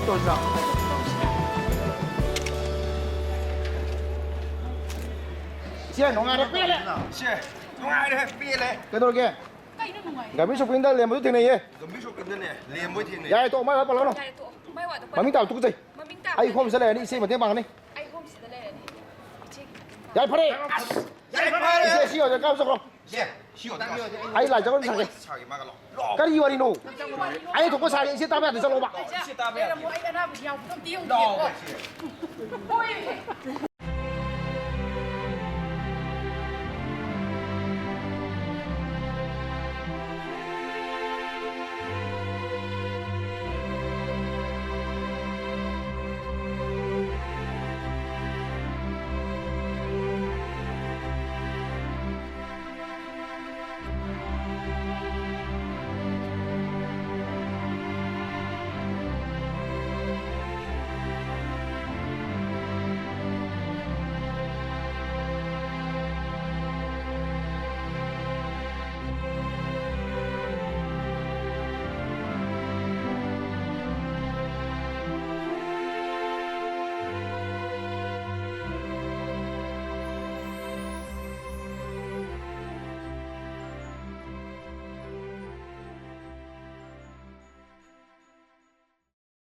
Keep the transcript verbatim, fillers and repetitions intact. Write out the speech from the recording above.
ꯇꯧꯔꯤꯁꯤꯅ? ꯏꯆꯦ, ꯅꯨꯡꯉꯥꯏꯔꯦ, ꯄꯦꯜꯂꯦ꯫ ꯁꯦ, ꯅꯨꯡꯉꯥꯏꯔꯦ, ꯄꯦꯜꯂꯦ꯫ ꯀꯩꯗꯧꯔꯒꯦ? ꯀꯩꯅꯣ ꯅꯨꯡꯉꯥꯏꯔꯦ? ꯒꯥꯔꯃꯦꯟ ꯁꯣꯞꯄꯤꯡꯗ ꯂꯦꯝꯕꯗꯨ ꯊꯦꯡꯅꯩꯌꯦ꯫ ꯒꯝꯚꯤꯔ ꯁꯣꯞꯄꯤꯡꯗꯅꯦ, ꯂꯦꯝꯕꯣꯏ ꯊꯦꯡꯅꯩ꯫ ꯌꯥꯔꯦ, ꯇꯣꯛꯑꯣ, ꯃꯥꯏ ꯋꯥ ꯄꯜꯂꯛꯀꯅꯨ꯫ ꯌꯥꯔꯦ, ꯇꯣꯛꯑꯣ꯫ ꯃꯥꯏ ꯋꯥꯗꯣ ꯄꯜꯂꯛꯀꯅꯨ꯫ ꯃꯃꯤꯡ ꯇꯥꯕ ꯇꯨꯀꯠꯆꯩ꯫ ꯃꯃꯤꯡ ꯇꯥꯕ ꯑꯩ ꯍꯣꯝ ꯁꯤꯗ ꯂꯩꯔꯅꯤ, ꯏꯆꯦꯒꯤ ꯃꯇꯦꯡ ꯄꯥꯡꯒꯅꯤ꯫ ꯍꯣꯝ ꯁꯤꯗ ꯂꯩꯔꯅꯤ꯫ ꯏꯆꯦꯒꯤ ꯃꯇꯦꯡ ꯄꯥꯡꯒꯅꯤ꯫ ꯌꯥꯔꯦ, ꯐꯔꯦ꯫ ꯑꯁ, ꯌꯥꯔꯦ, ꯐꯔꯦ꯫ ꯏꯆꯦ, ꯁꯤ ꯌꯣꯟꯖ ꯀꯥꯞ ꯆꯠꯈ꯭ꯔꯣ꯫ ꯁꯦ, ꯁꯤ ꯌꯣꯟꯖ ꯀꯥꯞ꯫ ꯑꯩ ꯂꯥꯏ ꯖꯒꯣꯏ ꯁꯥꯒꯦ꯫ ꯁꯥꯒꯦ, ꯃꯥꯒ ꯂꯥꯛꯑꯣ꯫ ꯂꯥꯛꯑꯣ꯫ ꯀꯔꯤ ꯋꯥꯔꯤꯅꯣ? ꯀꯔꯤ ꯋꯥꯔꯤꯅꯣ? ꯑꯩ ꯊꯣꯛꯄ ꯁꯥꯒꯦ, ꯏꯆꯦ ꯇꯥꯕ ꯌꯥꯗꯦ, ꯆꯠꯂꯣꯕ꯫ ꯏꯆꯦ ꯇꯥꯕ ꯌꯥꯗꯦ꯫ ꯂꯩꯔꯝꯃꯣ, ꯑꯩ ꯑꯅꯥꯕꯁꯤ ꯌꯥꯎꯕꯗꯣ ꯑꯝꯇ ꯌꯦꯡꯒꯦꯀꯣ꯫ ꯂꯥꯛꯑꯣ, ꯏꯆꯦ꯫ ꯍꯣꯏ꯫